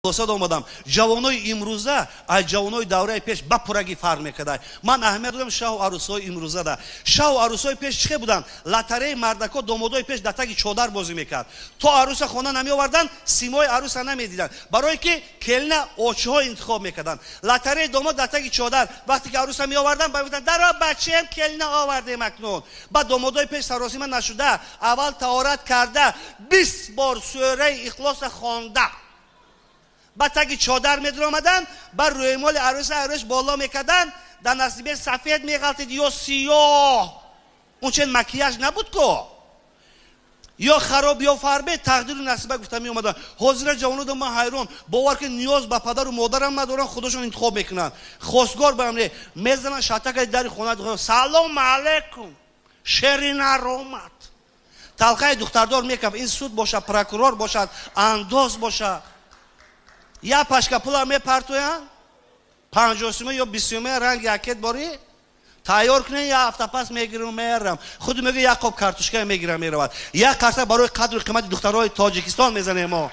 Хулосад омадам: ҷавонои имрӯза аз ҷавонои давраи пеш ба пуррагӣ фарқ мекарда. Ман аҳамият додам шаҳу арӯсҳои имрӯзада. Шаҳу арӯсҳои пеш чӣ буданд? Лотареи мардако, домодои пеш дар таги чодар бозӣ мекард. То арӯса хона намеоварданд, симои арӯса намедиданд, барое ки келина очиҳо интихоб мекарданд. Лотареи домод дар таги чодар. Вақте ки арӯса меоварданд, ба мегуфтанд: «Даро, бачаем, келина овардем». Акнун ба домодои пеш саросима нашуда, аввал таҳорат карда, 20 бор сураи Ихлоса хонда, ба таги чодар медаромаданд, ба рӯймоли арӯса арӯс боло мекарданд. Дар насибе сафед меғалтид ё сиёҳ, унчен макияж набуд ко, ё хароб ё фарбе, тақдиру насиба гуфта меомаданд. Ҳозира ҷавонодо ман ҳайрон, бовар ки ниёз ба падару модарам надоранд, худошон интихоб мекунанд. Хостгор ба амре мезананд, шатакаи дари хона: «Салому алайкум, шеринаромад». Талқаи духтардор мекаф. Ин суд бошад, прокурор бошад, андоз бошад, як пачка пула мепартоянд, 50 сума ё 20 сума, ранги акет борӣ тайёр кунед, як ҳафта пас мегирам, мерам. Худ мегӯ, як қоб картошка мегирам, меравад. Як қарса барои қадру қимати духтарои Тоҷикистон мезанем мо.